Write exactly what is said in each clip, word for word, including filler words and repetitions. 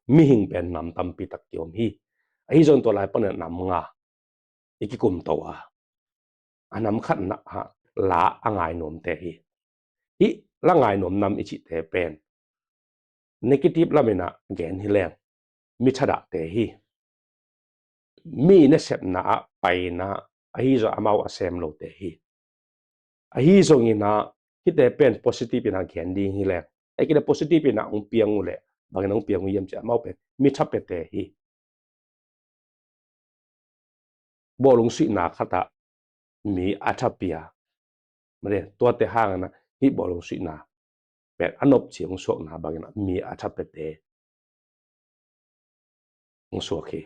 mihing pen nam tampi tak kiom hi. Ahi zong tua lai panin nam nga i kikum to a, a nam khatna ah la a ngai nuamte hi. Hih la ngai nuam nam i cihte pen negative lam in a gen hi leng mi thadahte hi. Mi nasepna ah paina, ahi zong amau a sem lote hi. Ahi zongin a hihte pen positive in a gen ding hi leng, ei kile positive in a hong piang uh leh bangin a hong piang uh hiam cih leh amau pen mi thapiate hi. Bawlung suihna khat ah mi a thapia, made, tuate hangin a hih bawlung suihna pen a nopci hong suakna bangin a mi a thapiate hong suak hi.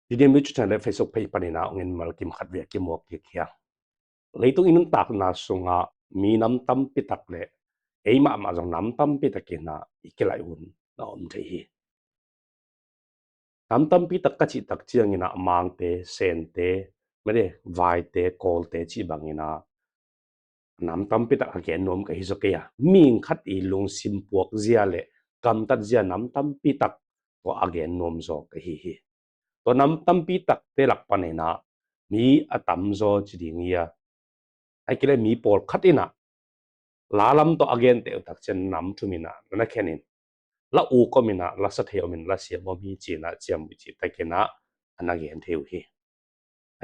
Didi mi cu chan le Facebook page panin a hong in mal kim khat vei a kimuak kik hi a. Leitung i nuntakna sungah mi nam tampi tak le ei mahmah zong nam tampi tak in a i kilaih hun na om thei hi. Nam tampi tak ka cih tak ciangin a Mangte, Sente, made, Vaite, Kawlte cih bangin a nam tampi tak a gen nuam ka hi zaw kei a, mihing khat i lungsim puak zia le gamtat zia nam tampi tak tua a gen nuam zaw ka hi hi. Tua nam tampi takte lak panin a mi a tam zaw ci ding hi a, ai kile mi pawlkhat in a la lam tawh a gente uh tak ciang nam thum in a na na khen in, la uk om in a, la sa thei om in, la siam om hi ci in a ciam uh cih takin a na gen thei uh hi.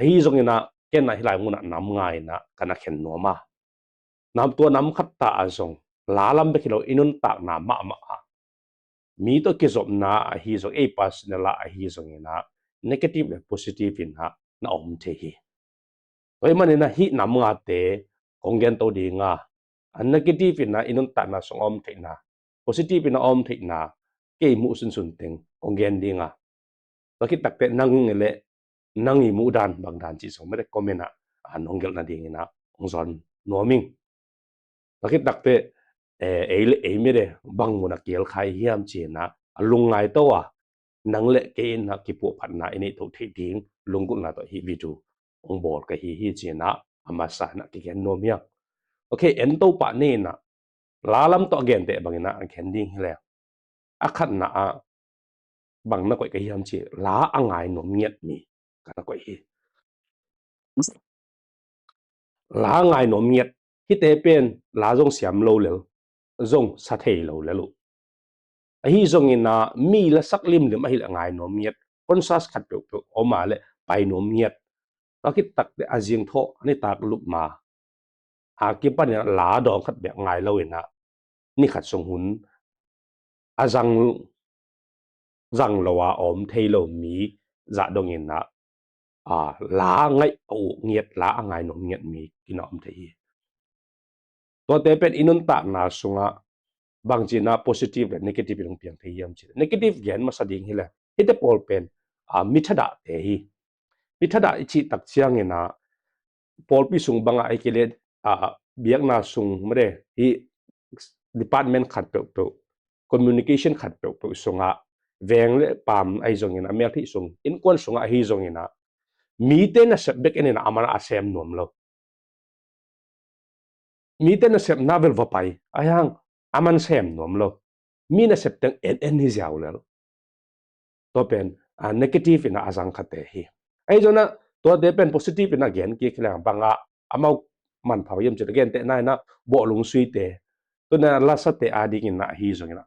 Ahi zongin a ken a hih lai mun ah nam nga in a ka na khen nuam a, nam tua nam khat ta ah zong la lam bek hi lo, i nuntakna mahmah ah mi tawh kizopna ahi zong, ei personal ah ahi zongin a negative le positive in a na om thei hi. Tua ahih manin a hih nam ngate kong gen to ding a, a negative in a i nuntakna sung a om theihna, positive in a om theihna, kei muh sunsun teng kong gen ding a, tua khit takte nang le nang i muh dan bang dan cih zong mede comment ah a nong gelh nadingin a hong zawn nuam ing. Tua khit takte, eh, ei le ei mede bang mun a kial kha i hiam ci in a lungngai to a, nang le kei in a kipuahphatna i neih to theih ding lunggulhna tawh hih video hong bawl ka hi hi ci in a a masa in a kigen nuam hi a. Ok, en to pah ni in a la lam tawh a gente bangin a a gen ding hi leng, a khatna ah bang na koih ka hiam ci, la a ngai nuam ngiat mi ka na koih hi. La a ngai nuam ngiat, hihte pen la zong siam lo lel, zong sa thei lo lel uh. Ahi zongin a mi la sak limlim ahih leh a ngai nuam ngiat, conscious khat peuhpeuh om a le pai nuam ngiat. Tua khit takte a zing thawh a nitak lup ma a kipanin a la dawng khat bek ngai lo in a ni khat sung hun a zang, zang lo a om thei lo mi zah dongin a, a, la ngaih a uk ngiat, la a ngai nuam ngiat mi kina om thei hi. Tuate pen i nuntakna sungah bangci in a positive le negative in hong piang thei hiam ci. Negative gen masa ding hi le, hihte pawl pen, a, mi thadahte hi. Mi thadah i cih tak ciangin a pawlpi sung bangah ei kile, a, biakna sung mede hi, department khat peuhpeuh, communication khat peuhpeuh sungah, veng le paam ahi zongin a, meltheih sung, innkuan sungah ahi zongin a, mite nasep bek en in a, aman a sem nuam lo. Mite nasepna bel va pai, ahi hang aman sem nuam lo. Mi nasep teng en en hi ziau lel. Tua pen, a, negative in a a zang khate hi. Ahi zongin a tuate pen positive in a gen kik hi leng bangah amau manpha hiam ci a, gentehna in a bawhlung suite, tu in a lasate a dingin a ahi zongin a,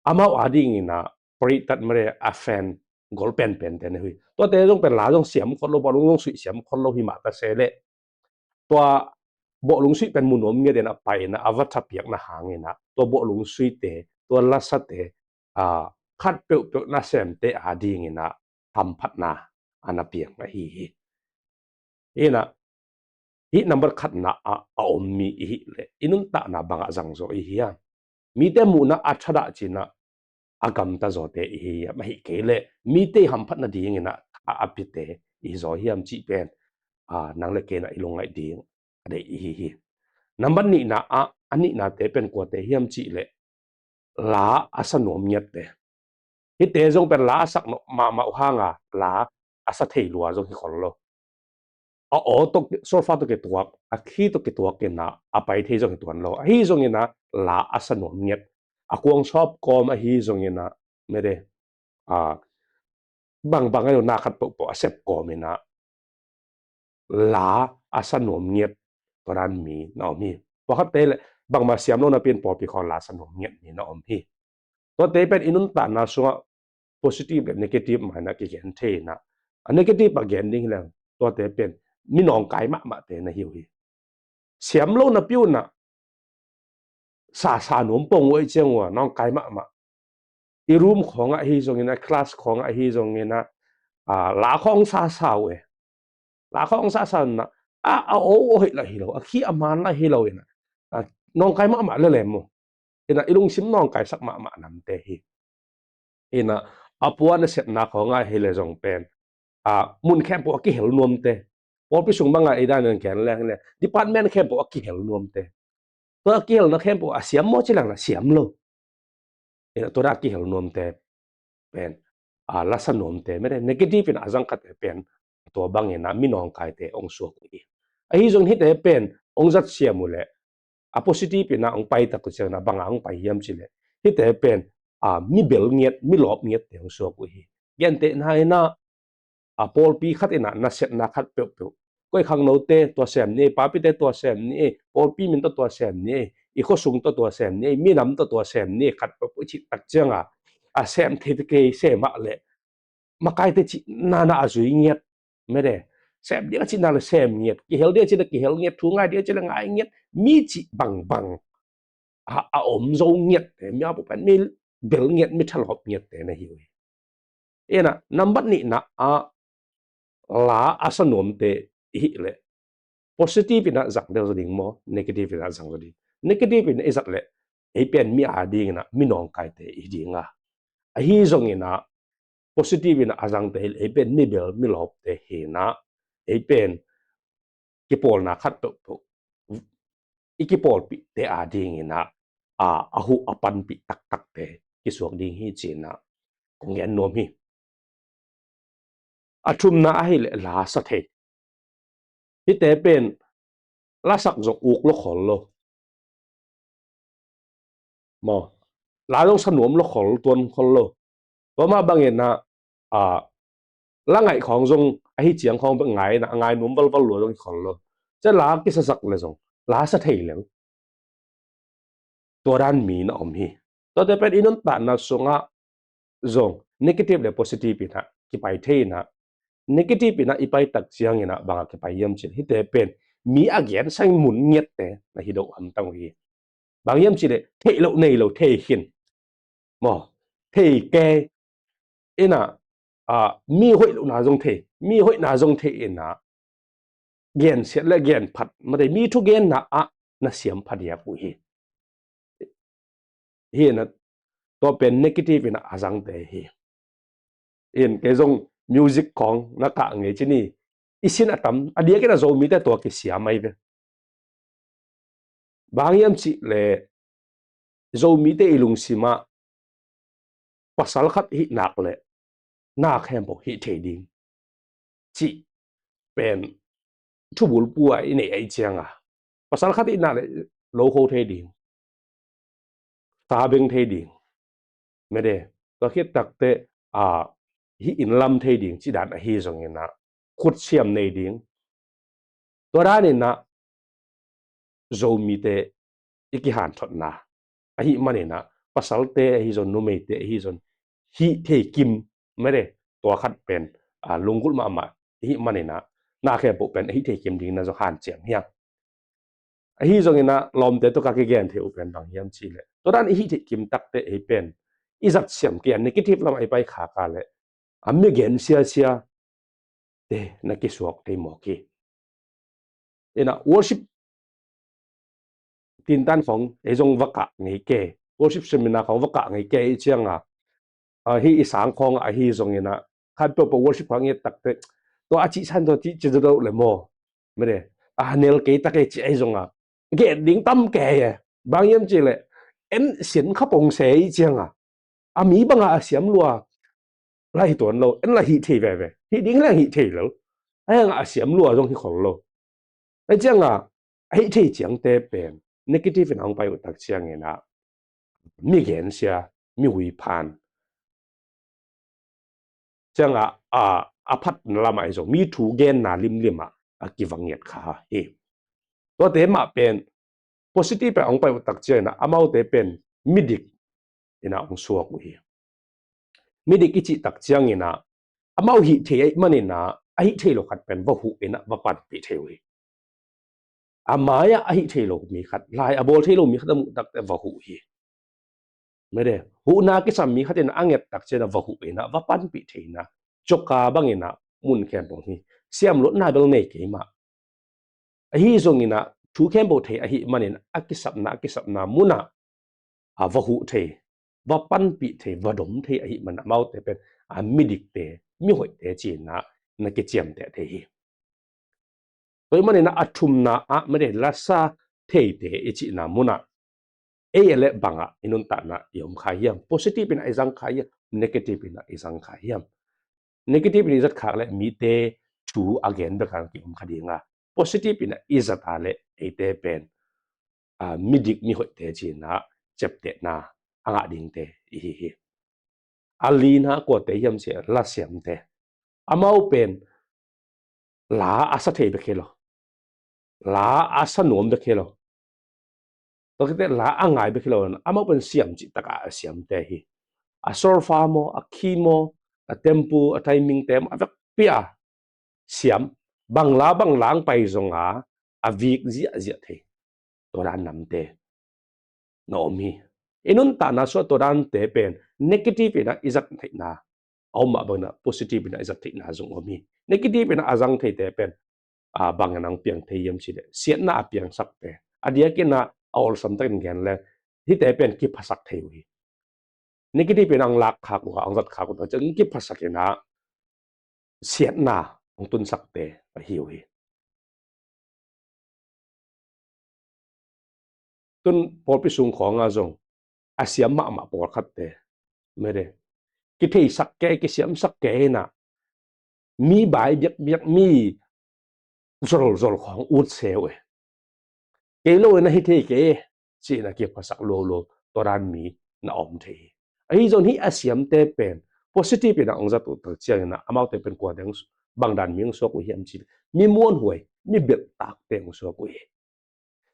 amau a dingin a paritat mare a fan gol penpente na hi uh hi. Tuate zong pen la zong siam khol lo, bawhlung zong suih siam khol lo hi mah ta se leh, tua bawhlung suih pen mu nuam ngiat in a pai in a, a va thapiakna hangin a tua bawhlung suite, tua lasate, a, khat peuhpeuh nasemte a dingin a hamphatna a na piang ahi hi. Hi in a, hih number khatna ah a om mi i hih leh i nuntakna bangah zang zaw i hi hiam? Mite muhna a thadah ci in a a gamta zawte i hi hiam, ahih kei leh mite i hamphat nadingin a a piate i hi zaw hiam cih pen, a, nang le kei in a i lungngaih ding a deih i hi hi. Number nihna ah, a nihnate pen kuate hiam cih leh la a sa nuam ngiatte. Hihte zong pen la a sak nuam mahmah uh hang a, la a sa thei lua zong hi khol lo. A aw tawh, solfa tawh kituak, a khi tawh kituak in ah a pai thei zong hi tuan lo. Ahi zongin ah la a sa nuam ngiat, a kuang sawp kawm ahi zongin ah, mede, a, bangbang a na khat pohpoh a sep kawm in ah la a sa nuam ngiat tua dan mi na om hi. Tua khatte le bangmah siam lo napi in pawlpi khawng la sa nuam ngiat mi na om hi. Tuate pen i nuntakna sungah positive le negative mah in ah kigen thei in ah, a negative a gen ding hi leng tuate pen mi nawngkai mahmahte na hi uh hi. Siam lo napi un ah sa sa nuam pong uh ahih ciang uh a nawngkai mahmah. I room khawngah ahi zongin ah, class khawngah ahi zongin ah, a, la khawng sa sa uh e. La khawng sa sa un ah, a, a aw aw hoih lah hi lo, a khi a man lah hi lo in ah, a, nawngkai mahmah lelem uh. In ah i lungsim nawngkaisak mahmah namte hi. In ah a puan a sepna khawngah hi le zong pen, a, mun khempeuh a kihel nuamte. Pawlpi sung bangah i dan in gen leng le department khempeuh a kihel nuamte. Tua a kihelna khempeuh a siam maw ci leng na siam lo. In ah tua a kihel nuamte pen, a, la sa nuamte, mede negative in a zang khatte pen tua bangin ah mi nawngkaite hong suak uh hi. Ahi zongin hihte pen hong zat siam uh leh a positive in ah hong pai tak uh ciangin ah bang a hong pai hiam cih leh hihte pen, a, mi bel ngiat, mi lawp ngiatte hong suak uh hi. Gentehna in ah, a, pawlpi khat in ah nasepna khat peuhpeuh, koi khangnote tua sem ni ei, papite tua sem ni ei, pawlpi min tawh tua sem ni ei, i khuasung tawh tua sem ni ei, minam tawh tua sem ni ei, khat peuhpeuh i cih tak ciangah, a, sem thei te kei, sem ah leh makaite cih nana a zui ngiat, mede, sem ding a cih na le sem ngiat, kihel ding a cih na kihel ngiat, thu ngai ding a cih na ngai ngiat, mi cih bangbang a, a om zo ngiatte, mi a pupen mi bel ngiat, mi thalawp ngiatte na hi uh hi. In ah nambat nihna ah la a sa nuamte i hih leh positive in ah zang deuh zaw ding maw, negative in ah zang zaw ding? Negative in ah i zat leh ei pen mi a dingin ah mi nawngkaite i ding a, ahi zongin ah positive in ah a zangte hi leh ei pen mi bel mi lawpte hi in ah, ei pen kipawlna khat peuhpeuh i kipawlpihte a dingin ah, a, a huh a panpih taktakte kisuak ding hi ci-in ah kong gen nuam hi. A thumna ahih leh la sa thei. Hihte pen la sak zong uk lo khol lo. Maw, la zong sa nuam lo khol, tuan khol lo. Tua mah bangin ah, a, la ngaih khawng zong ahi ciang khawng bek ngai in ah, a ngai nuam valval lua zong hi khol lo. Cia la kisasak le zong la sa thei leng tua dan mi na om hi. Tuate pen i nuntakna sungah zong negative le positive in ah kipai thei in ah, negative in ah i pai tak ciangin ah bang a kipai hiam cih leh hihte pen mi a gen sang mun ngiatte na hi deuh hamtang uh hi. Bang hiam cih leh theih loh nei lo thei khin. Maw, thei kei in ah, a, mi hoih lohna zong thei, mi hoihna zong thei in ah gensiat le genphat, mate, mi thugenna ah na siam phadiak uh hi. Hi in ah tua pen negative in ah a zangte hi. In kei zong music khawng na kah ngei ci ni, i sin a tam, a diakin a Zomite tua kisiam ahi ve. Bang hiam cih leh Zomite i lungsimah pasal khat hih nak leh na khempeuh hih thei ding cih pen thubulpua i neih ahih cianga, pasal khat hih nak leh lo kho thei ding, sa beng thei ding, mede, tua khit takteh, a, hih inn lam thei ding cih dan ahi zongin ah, khutsiam nei ding. Tua danin ah Zomite i kihanthotna ahih manin ah, pasalte ahi zong, numeite ahi zong, hih thei kim, mede, tua khat pen, a, lunggulh mahmah ahih manin ah, na khempeuh pen hih thei kim ding na zong hanciam hi a. Ahi zongin ah lawmte tawh ka kigen thei uh pen bang hiam cih leh, tua dan i hih theih kim takteh ei pen i zat siam kei a, negative lamah i pai khak a leh, a mi gen siasia te na kisuak thei mawk hi. In ah worship tintan khawng ei zong va kah ngei kei, worship seminar khawng va kah ngei kei i cianga, a, hih i sang khawng ahi zongin ah, khat peuhpeuh worship khawng i et takteh, tua a cihsan tua cih ci deuh le maw, mede, a nel kei tak ei cih ahi zong a, gen ding tam kei e. Bang hiam cih leh, en sin kha pong se i cianga, a mi banga a siam lua, la hi tuan lo, en la hih thei veve. Hih ding leng hih thei lo. Ahi hangah a siam lua zong hi khol lo. Ahi ciangah a hih thei ciangte pen negative in a hong pai uh tak ciangin ah mi gensia, mi huiphan, ciangah a, a phatna lamah i zong mi thu genna limlim ah a kivang ngiat kha hi. Tuate mah pen positive pen a hong pai uh tak ciangin ah amaute pen midik in a hong suak uh hi. Midik i cih tak ciangin ah amau hih thei ahih manin ah a hih thei lo khat pen va huh in ah va panpih thei uh hi. A mai-ah a hih thei lo mi khat, lai a bawl thei lo mi khat a muh tak teh va huh hi. Mede, huhna kisam mi khat in a nget tak ciangin ah va huh in ah va panpih thei in ah, coka bangin ah mun khempeuh hi. Siamlotna bel nei kei mah. Ahi zongin ah thu khempeuh thei ahih manin a kisapna, a kisapna munah a va huh thei, va panpih thei, va dom thei ahih manin amaute pen a midikte, mihoihte ci-in ah na kiciamteh thei hi. Tua ahih manin ah a thumna ah mede, lasa theite i cihna munah ei a le bangah i nuntakna i om kha hiam? Positive in ah i zang kha hiam? Negative in ah i zang kha hiam? Negative in i zat khak leh mite thu a gen bek hang ki om kha ding a, positive in ah i zat a leh eite pen a, midik mihoihte ci-in ah ciaptehna a ngah dingte i hi hi. A lina kuate hiam cih leh lasiamte. Amau pen la a sa thei bek hi lo, la a sa nuam bek hi lo, tua khit teh la a ngai bek hi lo. Amau pen siam cih takah a siamte hi. A solfa maw, a key maw, a tempo, a timing te maw, a vekpi a siam. Bang la bang la hong pai zong a, a vik ziahziah thei, tua dan namte na om hi. I nuntakna sungah tua dante pen negative in ah i zat theihna a om mah bangin ah positive in ah i zat theihna zong om hi. Negative in ah a zang theite pen a, bang in ah hong piang thei hiam cih leh siatna a piangsakte. A diakin ah a awlsam takin gen leh hihte pen kiphasak thei uh hi. Negative in ah hong lak khak uh a, hong zat khak uh a, ciang kiphasak in ah siatna hong tunsakte ahi uh hi. Tun pawlpi sung khawngah zong a siam mahmah pawlkhatte, mede, kitheisak kei, kisiamsak kei in ah mi bai biakbiak, mi zolzol khawng ut se uh e. Kei lo in ah hi thei kei e, ci-in ah kiphasak lolo, tua dan mi na om thei hi. Ahi zong hih a siamte pen positive in ah hong zat uh tak ciangin ah amaute pen kuate hong su-, bang dan mi hong suak uh hiam cih leh mi muanhuai, mi belhtakte hong suak uh hi.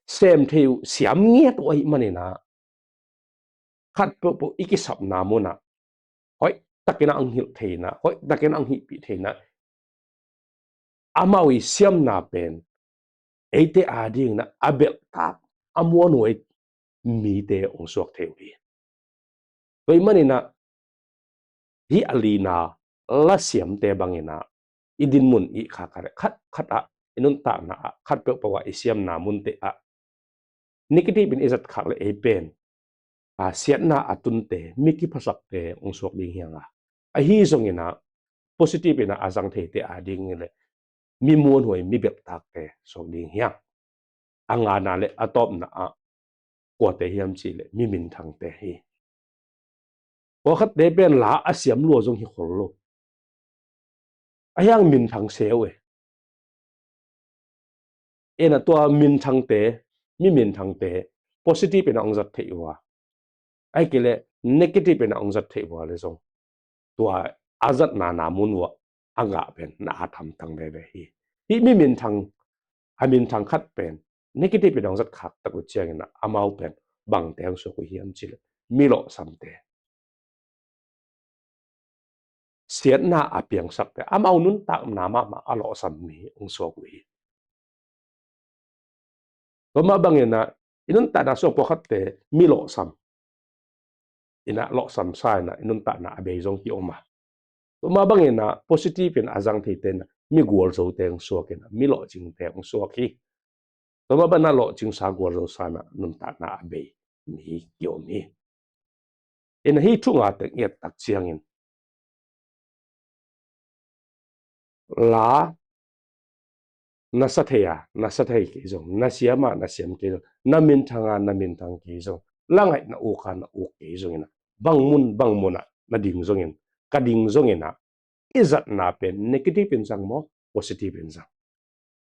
Sem thei uh, siam ngiat uh ahih manin ah khat peuhpeuh i kisapna munah hoih takin ah hong hilh thei in ah, hoih takin ah hong hihpih thei in ah, amau i siamna pen eite adingin ah a belhtak, a muanhuai mite hong suak thei uh hi. Tua ahih manin ah hih a lina lasiamte bangin ah i dinmun i khakha leh khatkhat ah i nuntakna ah khat peuhpeuh ah i siamna munte ah negative in i zat khak leh ei pen a, siatna a tunte, mi kiphasakte hong suak ding hi hang a, ahi zongin ah positive in ah a zang theite adingin leh mi muanhuai, mi belhtakte suak ding hi hang. A ngana leh a tawpna ah kuate hiam cih leh mi minthangte hi. Pawlkhatte pen la a siam lua zong hi khol lo. Ahi hang minthang se uh e. Ena tua minthangte, mi minthangte positive in ah hong zat theih uh a, ahih kei leh negative in ah hong zat theih uh a leh zong tua a zatna na mun uh ah a ngah pen na at hamtang veve hi. Hih mi minthang, a minthang khat pen negative in ah hong zat khak tak uh ciangin ah amau pen bangte hong suak uh hiam cih leh mi lawhsamte, siatna a piangsakte, amau nuntakna mahmah a lawhsam mi hong suak uh hi. Tua mah bangin ah i nuntakna sung pawlkhatte mi lawhsam in ah, lawhsam sa in ah i nuntakna a bei zong ki-om a, tua mah bangin ah positive in ah a zang theite in ah mi gualzote hong suak in ah mi lawhcingte hong suak hi. Tua mah bangin ah lawhcingsa gualzosa in ah nuntakna a bei mi ki-om hi. Ena hih thu nga teng i et tak ciangin la na sa thei a na sa thei kei zong, na siam a na siam kei zong, na minthang a na minthang kei zong, la ngaih na uk a na uk kei zongin ah bang mun bang mun ah na ding zongin ka ding zongin ah i zatna pen negative in zang maw, positive in zang?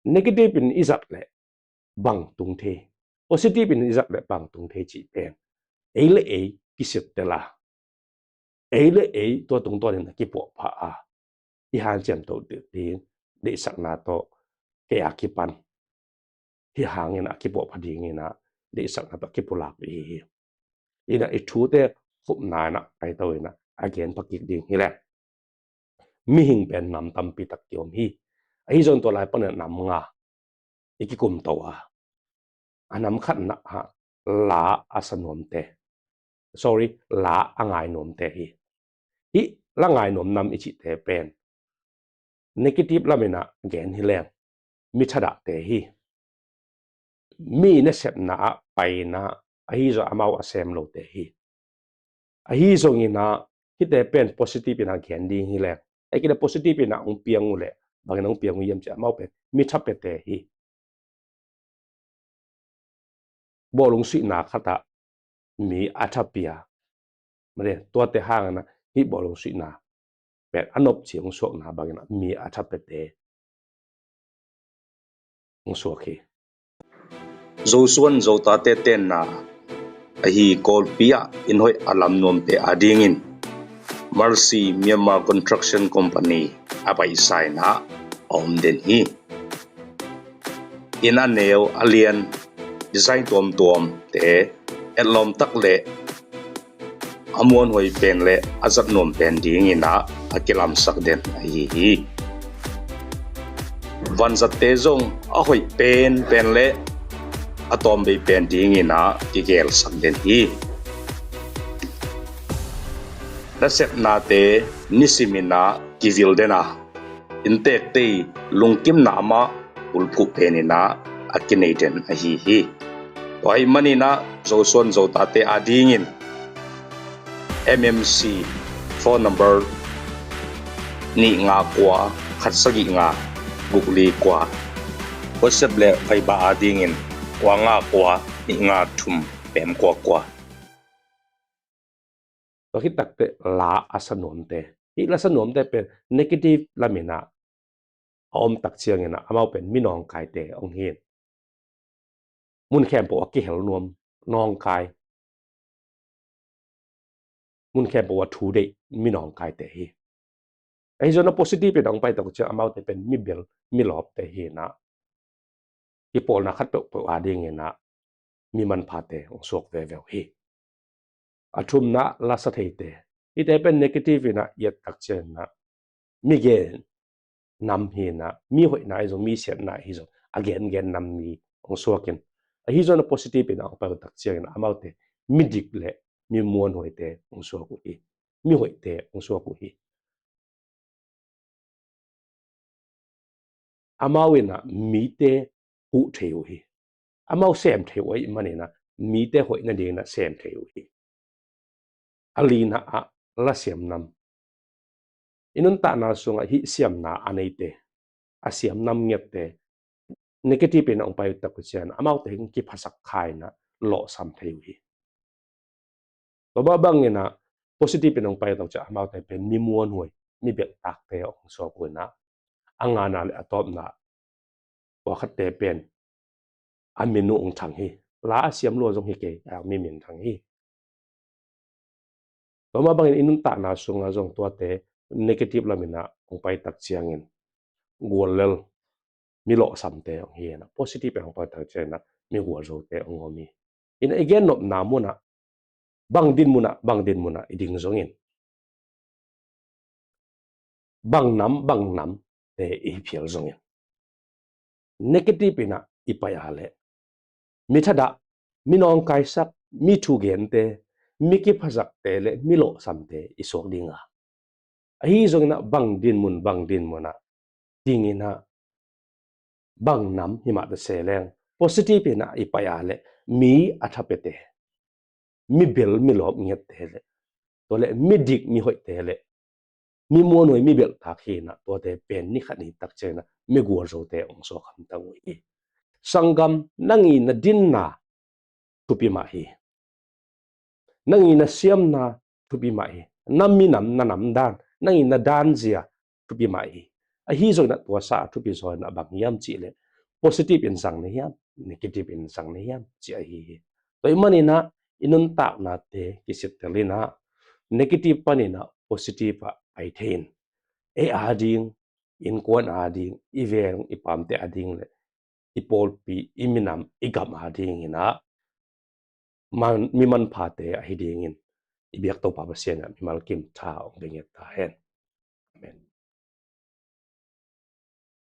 Negative in i zat leh bang tung thei, positive in i zat leh bang tung thei cih pen ei le ei kisittel a, ei le ei tua tungtawnin a kipuahpha a, i hanciam to ding deihsakna tawh kei a kipan hi hangin a kipuahpha dingin ah deihsakna tawh a kipulak i hi hi. Inah i thute khupna inah kaito inah a gen pha kik ding hi leh, mihing pen nam tampi tak kiom hi. Ahi zong tua lai panin nam nga i kikum to a, a nam khatna ah la a sa nuamte, sorry, la a ngai nuamte hi. Hih la ngai nuam nam i cihte pen negative lam inah gen hi leng mi thadahte hi. Mi nasepna ah paina, ahi zong amau a sem lote hi. Ahi zongin ah hihte pen positive inah gen ding hi leng, ei kei le positive inah hong piang uh leh bangin hong piang uh hiam cih leh amau pen mi thapiate hi. Bawlung suihna khatah mi a thapia, mane tuate hangin ah hih bawlung suihna pen a nopci hong suakna bangin ah mi a thapiate hong suak hi. Zosuan Zotate tenna ahi Kawlpi ah inn hoih a lam nuamte adingin Mercy Myanmar Construction Company a paisa inah a om den hi. Inn a neu a lian, design tuamtuamte, etlawm tak le a muanhuai pen le a zat nuam pen dingin ah a kilamsak den ahi hi. Vanzatte zong a hoih penpen le a tawmvei pen dingin ah kigelsak den hi. Nasepnate nisimin ah kivil den a, inntekte i lungkimna mah bulphuh penin ah a kinei den ahi hi. Tua ahih manin ah Zosuan Zotate adingin M M C phone number nih nga kua khat sagih nga guk li kua, WhatsApp le Viber adingin kua nga kua nih nga thum pem kua kua. Tua khit takteh la a sa nuamte, hih la sa nuamte pen negative lamin ah a om tak ciangin ah amau pen mi nawngkaite hong hi. Mun khempeuh a kihel nuam, nawngkai, mun khempeuh a thu deih mi nawngkaite hi. Ahi zongin ah positive in hong pai tak ciang amaute pen mi bel mi lawpte hi in ah, kipawlna khat peuhpeuh adingin ah mi manphate hong suak veve uh hi. A thumna, la sa theite, hihte pen negative in ah i et tak ciangin ah mi gen nam hi in ah, mi hoihna ahi zong, mi siatna ahi zong a gengen nam mi hong suak in, ahi zongin ah positive in ah hong pai uh tak ciangin ah amaute mi dik le mi muanhuaite hong suak uh hi. Mi hoihte hong suak uh hi. Amau in ah mite huh thei uh hi. Amau sem thei uh ahih manin ah mite hoih nadingin ah sem thei uh hi. A lina ah la siam nam. I nuntakna sungah hih siamna a neite, a siam nam ngiatte, negative in ah hong pai uh tak uh ciang amaute hong kiphasak kha in ah lawhsam thei uh hi. Tua mah bangin ah positive in hong pai uh tak ciang amaute pen mi muanhuai, mi belhtakte hong suak uh in ah, a ngana le a tawpna pawlkhatte pen a min uh hong thang hi. La a siam lua zong hi kei a, mi min thang hi. Tua mah bangin i nuntakna sungah zong tuate negative lamin ah hong pai tak ciangin guallel, mi lawhsamte hong hi in ah, positive in hong pai tak ciangin ah mi gualzote hong om hi. In ah i gennopna munah, bang dinmun ah, bang dinmun ah i ding zongin, bang nam bang namte i phial zongin, negative in ah i pai a leh mi thadah, mi nawngkaisak, mi thugente, mi kiphasakte le mi lawhsamte i suak ding a, ahi zongin ah bang dinmun bang dinmun ah dingin ah bang nam himah ta se leng positive in ah i pai a leh mi a thapiate, mi bel mi lawp ngiatte le, tua le mi dik mi hoihte le mi muanhuai mi belhtak hi in ah, tuate pen ni khat ni tak ciangin ah mi gualzote hong suak hamtang uh hi. Sanggam, nang i na dinna thupi mah hi. Nang i na siamna thupi mah hi. Na minam, na nam dan, nang in na dan zia thupi mah hi. Ahi zongin ah tua sa a thupi zaw in ah bang hiam cih leh positive in zang na hiam, negative in zang na hiam cih ahi hi. Tua ahih manin ah i nuntaknate kisittel in ah negative panin ah positive ah pai thei in, ei ading, innkuan ading, i veng i pamte ading leh i pawlpi, i minam, i gam adingin ah man, mi manphate ahi dingin i biak Topa Pasian in ah mimal kim tha hong pia ngiat ta hen. Amen.